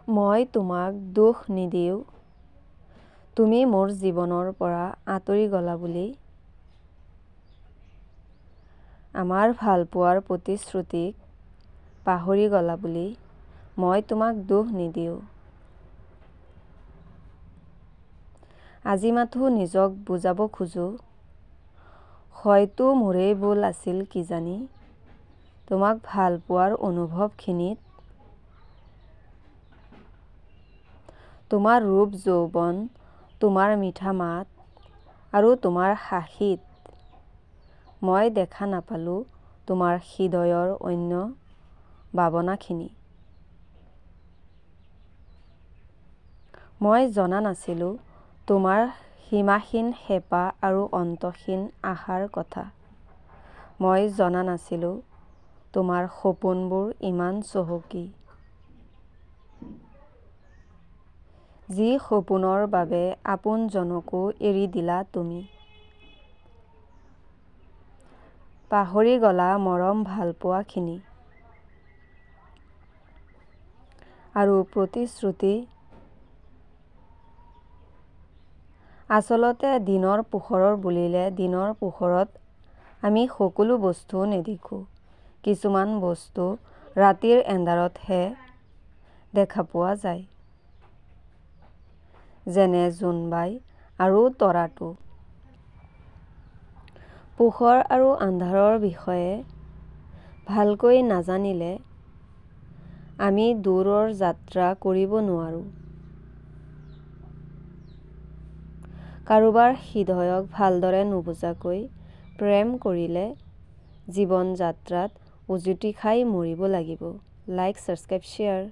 মই তোমাক দোষ নিদিওঁ, তুমি মোৰ জীৱনৰ পৰা আঁতৰি গ'লা বুলি। আমাৰ ভালপোৱাৰ প্ৰতিশ্ৰুতিক পাহৰি গ'লা বুলি মই তোমাক দোষ নিদিওঁ। আজি মাথোঁ নিজক বুজাব খোজোঁ, হয়তো মোৰেই ভুল আছিল কিজানি তোমাক ভালপোৱাৰ অনুভৱখিনিত। তোমাৰ ৰূপ যৌৱন, তোমাৰ মিঠা মাত আৰু তোমাৰ হাঁহিত মই দেখা নাপালোঁ তোমাৰ হৃদয়ৰ অন্য ভাৱনাখিনি। মই জনা নাছিলোঁ তোমাৰ সীমাহীন হেঁপাহ আৰু অন্তহীন আশাৰ কথা। মই জনা নাছিলোঁ তোমাৰ সপোনবোৰ ইমান চহকী, যি সপোনৰ বাবে আপোনজনকো এৰি দিলা তুমি। পাহৰি গ'লা মৰম ভালপোৱাখিনি আৰু প্ৰতিশ্ৰুতি। আচলতে দিনৰ পোহৰৰ বুলিলে দিনৰ পোহৰত আমি সকলো বস্তু নেদেখোঁ। কিছুমান বস্তু ৰাতিৰ এন্ধাৰতহে দেখা পোৱা যায়, যেনে জোনবাই আৰু তৰাটো। পোহৰ আৰু আন্ধাৰৰ বিষয়ে ভালকৈ নাজানিলে আমি দূৰৰ যাত্ৰা কৰিব নোৱাৰোঁ। কাৰোবাৰ হৃদয়ক ভালদৰে নুবুজাকৈ প্ৰেম কৰিলে জীৱন যাত্ৰাত উজুটি খাই মৰিব লাগিব। Like, subscribe, share.